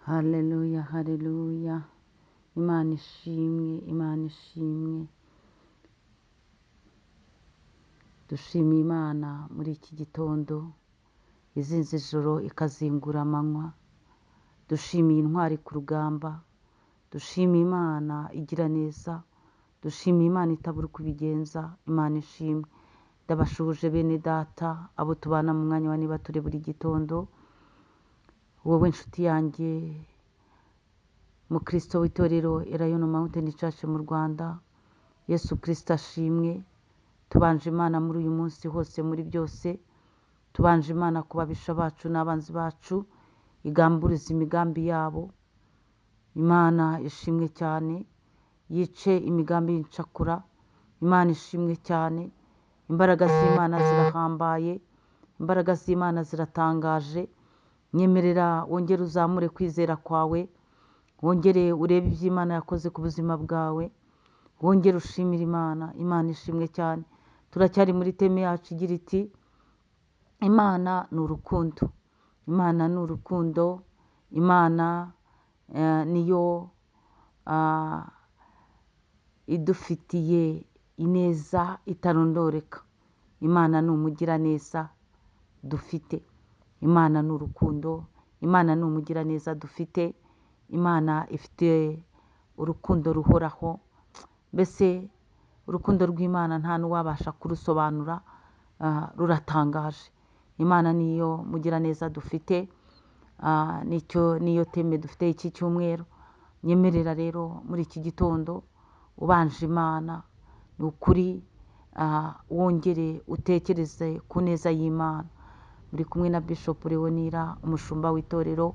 Haleluya, haleluya. Imana ishimwe, Imana ishimwe. Dushimiye Imana muri iki gitondo, izinze ijoro ikazingura amanywa. Dushimiye intwari ku rugamba, dushimiye Imana igira neza, dushimiye Imana itabura uko ibigenza. Imana ishimwe. Ndabashuhuje bene data, abo tubana mu mwanya wa niba turi buri gitondo. Wowe nshuti yanjye mukristo w'itorero Elayono Mountain Church mu Rwanda, Yesu Kristo ashimwe. Tubanje Imana muri uyu munsi hose muri byose, tubanje Imana ku babisha bacu n'abanzi bacu, igamburize imigambi yabo. Imana ishimwe cyane, yice imigambi y'incakura. Imana ishimwe cyane, imbaraga z'Imana zirahambaye, imbaraga z'Imana ziratangaje. Nyemerera wongere uzamure kwizera kwawe, wongere urebe ibyo Imana yakoze ku buzima bwawe, wongere ushimire Imana. Imana ishimwe cyane. Turacyari muri teme yacu igira iti Imana ni urukundo, Imana ni urukundo, Imana niyo idufitiye ineza itarondoreka. Imana ni umugiraneza dufite, Imana ni urukundo, Imana ni umugiraneza dufite, Imana ifite urukundo ruhoraho. Mbese urukundo rw'Imana nta n'uwabasha kurusobanura, ruratangaje. Imana niyo mugiraneza dufite, nicyo niyo teme dufite iki cyumweru. Nyemerera rero muri iki gitondo ubanje Imana, ni ukuri, wongere utekereze ku neza y'Imana. Muri kumwe na Bishop Leonira, umushumba w'itorero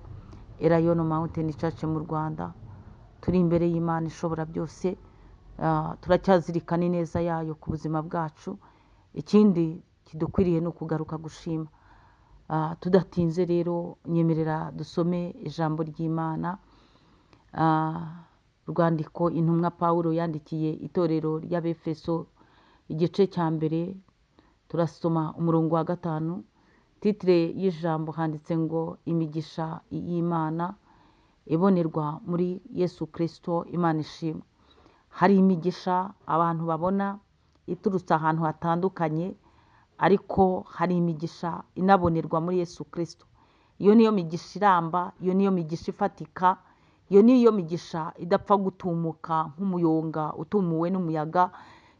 Elayono Mountain Church mu Rwanda. Turi imbere y'Imana ishobora byose, turacyazirikana ineza yayo ku buzima bwacu. Ikindi kidukwiriye ni ukugaruka gushima. Tudatinze rero, nyemerera dusome ijambo ry'Imana. Rwandiko intumwa Pawulo yandikiye itorero ry'Abefeso igice cya mbere, turasoma umurongo wa 5. Titire y'ijambo handitse ngo imigisha y'Imana ibonerwa muri Yesu Kristo. Imana ishimwe. Hari imigisha abantu babona iturutse ahantu hatandukanye, ariko hari imigisha inabonerwa muri Yesu Kristo. Iyo niyo migisha iramba, iyo niyo migisha ifatika, iyo niyo migisha idapfa gutumuka nk'umuyonga utumuwe n'umuyaga.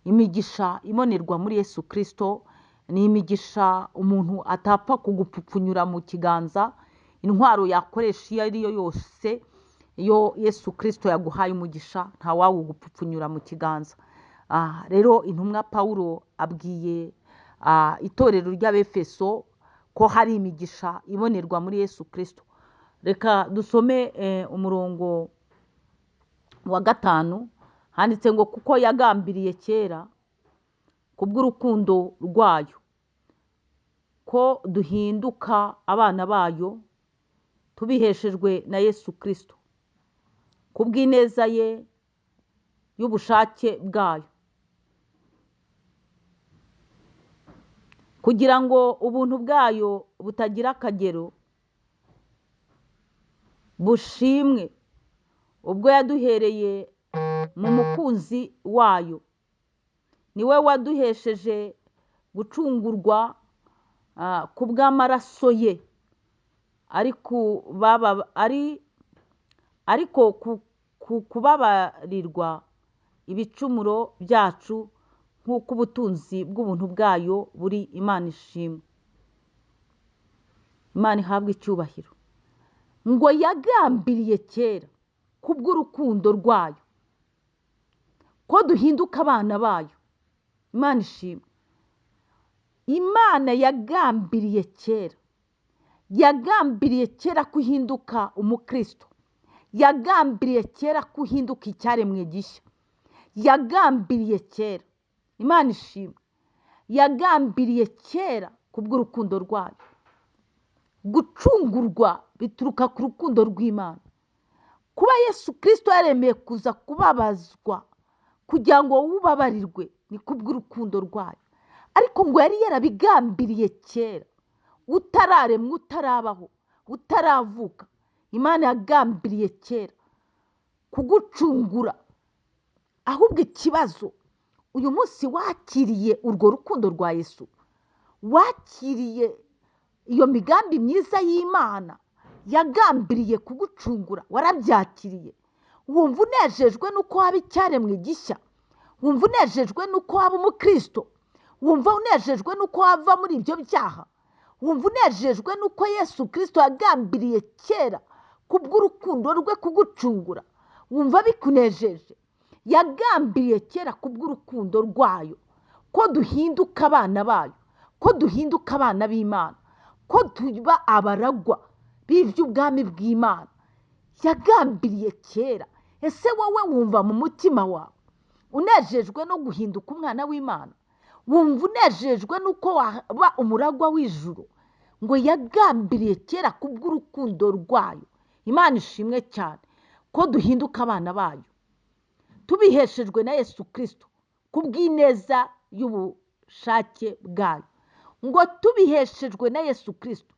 Imigisha ibonerwa muri Yesu Kristo ni imigisha umuntu atapfa kugupfupfunyura mu kiganza, intwaro yakoresha iyo ari yo yose. Iyo Yesu Kristo yaguhaye umugisha ntawawugupfupfunyura mu kiganza. Rero intumwa Pawulo abwiye itorero ry'Abefeso ko hari imigisha ibonerwa muri Yesu Kristo. Reka dusome umurongo wa 5, handitse ngo kuko yagambiriye kera kubw'urukundo rwayo ko duhinduka abana bayo tubiheshejwe na Yesu Kristo kubw'ineza ye y'ubushake bwayo, kugira ngo ubuntu bwayo butagira akagero bushimwe ubwo yaduhereye mu mukunzi wayo. Niwe waduhesheje gucungurwa kubw'amaraso ye, ariko kubabarirwa ibicumuro byacu nk'uko ubutunzi bw'ubuntu bwayo buri. Imana ishimwe, Imana ihabwe icyubahiro. Ngo yagambiriye kera kubw'urukundo rwayo ko duhinduka abana bayo. Imana ishimwe. Imana yagambiriye kera, yagambiriye kera kuhinduka umukristo, yagambiriye kera kuhinduka icyaremwe gishya, yagambiriye kera. Imana ishimwe. Yagambiriye kera kubw'urukundo rwayo. Gucungurwa bituruka ku rukundo rw'Imana. Kuba Yesu Kristo yaremeye kuza kubabazwa kugira ngo ubabarirwe ni kubw'urukundo rwayo. Ariko ngo yari yarabigambiriye kera, utararemwa, utarabaho, utaravuka, Imana yagambiriye kera kugucungura. Ahubwo ikibazo, uyu munsi wakiriye urwo rukundo rwa Yesu, wakiriye iyo migambi myiza y'Imana yagambiriye kugucungura, warabyakiriye, wumva unejejwe n'uko waba icyaremwe gishya, wumva unejejwe n'uko waba umukristo, wumva unejejwe n'uko wava muri ibyo byaha, wumva unejejwe n'uko Yesu Kristo yagambiriye kera kubw'urukundo rwe kugucungura, wumva bikunejeje. Yagambiriye kera kubw'urukundo rwayo ko duhinduka abana bayo, ko duhinduka abana b'Imana, ko tuba abaragwa b'iby'ubwami bw'Imana. Yagambiriye kera. Ese wowe wumva mu mutima wawe unejejwe no guhinduka umwana w'Imana? Wumva unejejwe n'uko waba umuragwa w'ijuru? Ngo yagambiriye kera kubw'urukundo rwayo. Imana ishimwe cyane ko duhinduka abana bayo tubiheshejwe na Yesu Kristo kubw'ineza y'ubushake bwayo. Ngo tubiheshejwe na Yesu Kristo,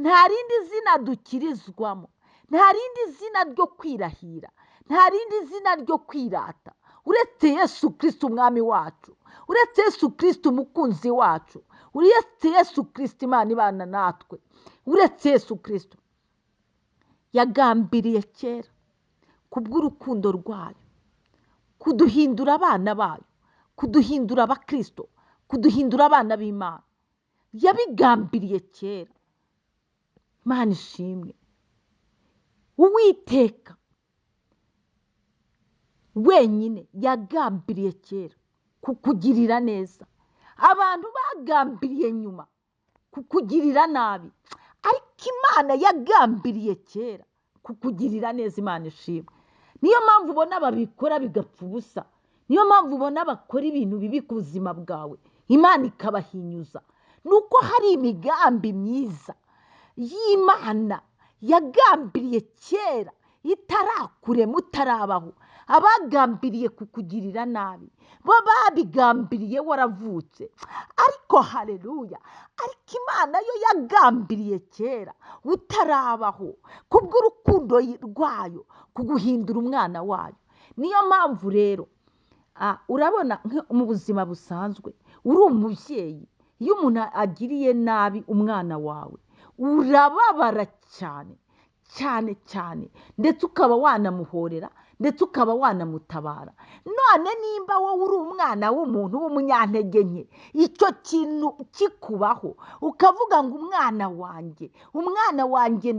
nta rindi zina dukirizwamo, nta rindi zina ryo kwirahira, nta rindi zina ryo kwirata uretse Yesu Kristo umwami wacu, uretse Yesu Kristo umukunzi wacu, uretse Yesu Kristo Imana ibana natwe, uretse Yesu Kristo. Yagambiriye kera kubw'urukundo rwayo kuduhindura abana bayo, kuduhindura abakristo, kuduhindura abana b'Imana. Yabigambiriye kera. Imana ishimwe. Uwiteka wenyine yagambiriye kera kukugirira neza. Abantu bagambiriye nyuma kukugirira nabi, ariko Imana yagambiriye kera kukugirira neza. Imana ishimwe. Niyo mpamvu ubona babikora bigapfa ubusa, niyo mpamvu ubona bakora ibintu bibi ku buzima bwawe, Imana ikabahinyuza. Nuko hari imigambi myiza y'Imana yagambiriye kera itarakurema, utarabaho. Abagambiriye kukugirira nabi bo babigambiriye waravutse, ariko haleluya, ariko Imana yo yagambiriye kera utarabaho kubw'urukundo rwayo kuguhindura umwana wayo. Niyo mpamvu rero urabona mu buzima busanzwe uri umubyeyi, iyo umuntu agiriye nabi umwana wawe urababara cyane cyane cyane, ndetse ukaba wanamuhorera, ndetse ukaba wanamutabara. None nimba wowe uri umwana w'umuntu w'umunyantege nke, icyo kintu kikubaho ukavuga ngo umwana wanjye, umwana wanjye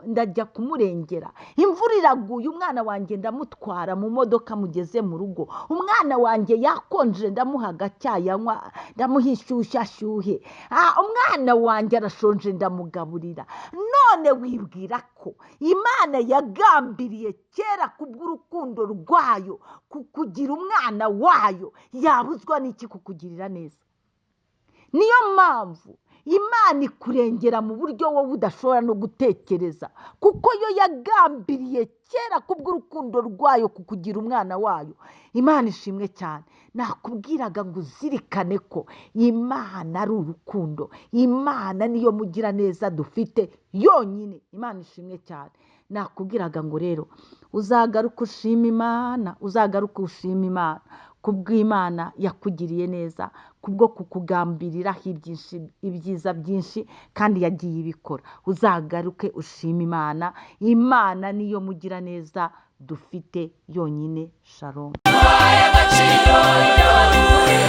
ndajya kumurengera, imvura iraguye umwana wanjye ndamutwara mu modoka mugeze mu rugo, umwana wanjye yakonje ndamuha agacyayi anywa, ndamuha inshyushyu ashyuhe, umwana wanjye arashonje ndamugaburira. None wibwira ko Imana yagambiriye kera kubw'urukundo rwayo kukugira umwana wayo, yabuzwa n'iki kukugirira neza? Niyo mpamvu Imana ikurengera mu buryo wowe udashobora no gutekereza, kuko yo yagambiriye kera kubw'urukundo rwayo kukugira umwana wayo. Imana ishimwe cyane. Nakubwiraga ngo uzirikane ko Imana ari urukundo, Imana niyo mugira neza dufite yonyine. Imana ishimwe cyane. Nakubwiraga ngo rero uzagaruke ushima Imana, uzagaruke ushima Imana kubw'Imana yakugiriye neza, kubwo kukugambiriraho ibyiza byinshi kandi yagiye ibikora. Uzagaruke ushima Imana. Imana niyo mugira neza dufite yonyine. Shalom. Agaciro ibyo wadukoreye.